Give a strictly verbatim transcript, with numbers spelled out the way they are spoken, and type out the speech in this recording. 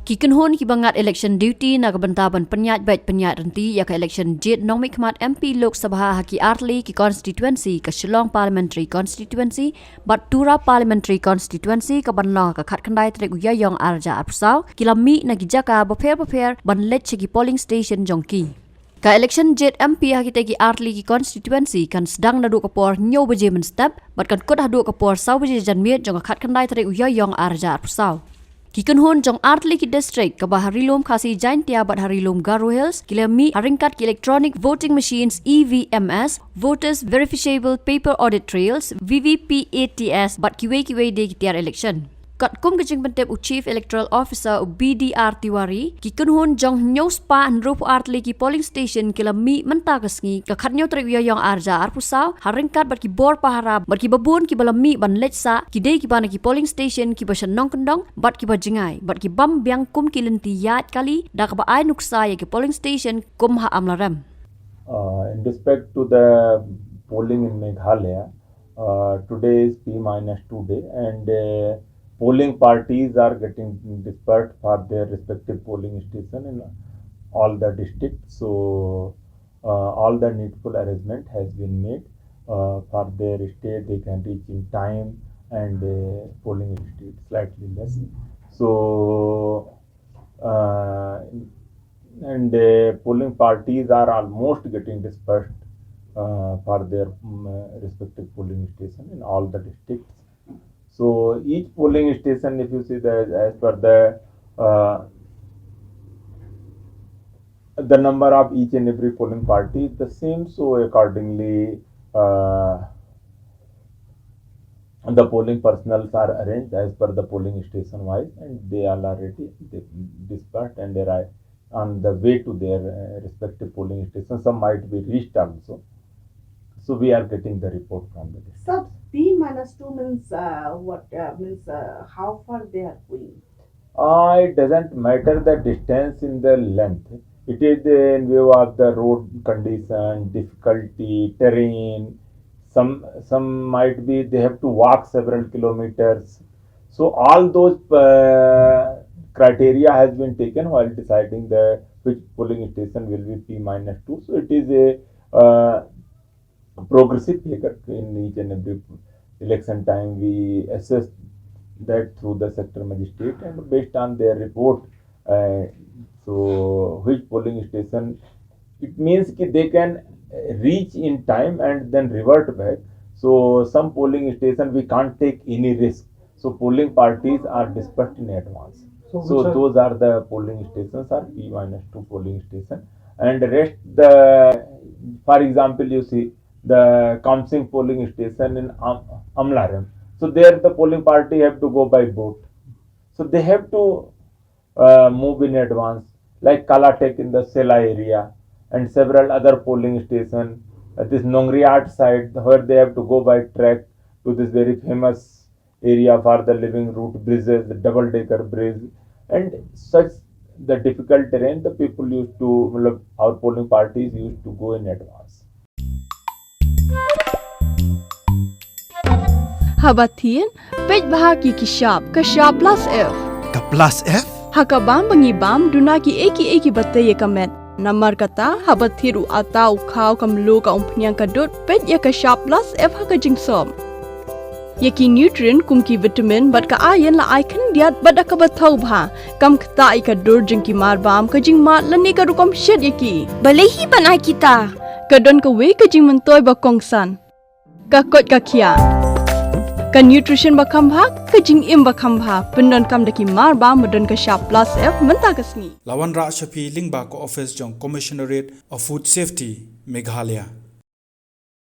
Ki kynhun kiba ngat election duty na ka bynta ban pynïaid beit pynïaid ryntih ïa ka election jied nongmihkhmat M P Lok Sabha ha ki artylli ki constituency, ka Shillong Parliamentary Constituency bad Tura Parliamentary Constituency, kaban long ha ka khatkhyndai tarik u Ïaïong arhajar arphew saw, ki la mih na ki jaka bapher bapher ban leit sha ki polling station jong ki. Ka election jied M P ha kitei ki artylli ki constituency kan sdang naduh ka por hynñiew baje mynstep bad kan kut haduh ka por saw baje janmiet jong ka khatkhyndai tarik u Ïaïong arhajar arphew saw. Ki kynhun jong artylli ki district, kaba ha Ri-lum Khasi Jaintia bad ha Ri-lum Garo Hills, ki la mih ha ryngkat ki electronic voting machines, E V M S, voters verifiable paper audit trails, V V P A T S, bad kiwei kiwei de ki tiar election. Katkum ka jingpyntip u Chief Electoral Officer u B D R Tiwari, ki kynhun jong hynñiew spah hynriewphew artylli ki polling station ki la mih mynta ka sngi, ka khathynñiew tarik u Ïaïong arhajar arphew saw, ha ryngkat bad ki bor pahara bad kiba bun kiba la mih ban leit sah, ki dei kiba na ki polling station kiba sha nongkyndong bad kiba jngai bad ki bym biang kum ki lynti ïaid kali, da kaba ai nuksa ïa ki polling station kum ha Amlarem. Uh, in respect to the polling in Meghalaya, uh, today is P minus two day, and uh, polling parties are getting dispersed for their respective polling station in all the districts. So uh, all the needful arrangement has been made uh, for their stay. They can reach in time, and uh, polling state slightly less. So uh, and uh, polling parties are almost getting dispersed uh, for their um, uh, respective polling station in all the districts. So each polling station, if you see the, as per the uh, the number of each and every polling party is the same. So accordingly, uh, the polling personnel are arranged as per the polling station wise, and they all are ready. They dispatched and they are on the way to their uh, respective polling station. Some might be reached also. So we are getting the report from the district. Sir, P minus two means uh, what uh, means uh, how far they are going? Uh, it doesn't matter the distance in the length. It is in view of the road condition, difficulty, terrain. Some some might be they have to walk several kilometers. So all those uh, criteria has been taken while deciding the which polling station will be P minus two. So it is a uh, progressive figure. In each and every election time, we assess that through the sector magistrate, and based on their report, uh, so which polling station, it means ki they can reach in time and then revert back. So some polling station we can't take any risk. So polling parties are dispatched in advance. So, so those are the polling stations are P minus two polling station, and rest the, for example, you see the Kamsing polling station in Am- Amlarem. So there the polling party have to go by boat. So they have to uh, move in advance, like Kalatek in the Sela area and several other polling station. Uh, this Nongriat side, where they have to go by track to this very famous area for the living root bridges, the double decker bridge, and such the difficult terrain, the people used to, matlab, our polling parties used to go in advance. Haba thied, peit bha ki ki shap, ka shap plus F. Ka plus F? Ha ka bam ba ngi bam, duna ki ei ki ei kiba tei ïa ka met. Namar kata, haba thied u atta u khaw ka mluh ka umphniang ka dud, peit ïa ka shap plus F ha ka jingsop. Ïa ki nutrient kum ki vitamin bad ka iron la ai khyndiat bad da kaba thaw bha. Kam ktah ïa ka dur jong ki mar bam, ka jingmad lane ka rukom shet ïa ki. Balei hi ban ai kita? Ka don kawei ka jingmyntoi ba kongsan. Ka koit ka khiah. Ka nutrition ba kham bha, ka jingim ba kham bha. Pyndonkam da ki mar bam ba don ka shap plus F mynta ka sngi. La wanrah sha phi lyngba ka office jong Commissionerate of Food Safety, Meghalaya.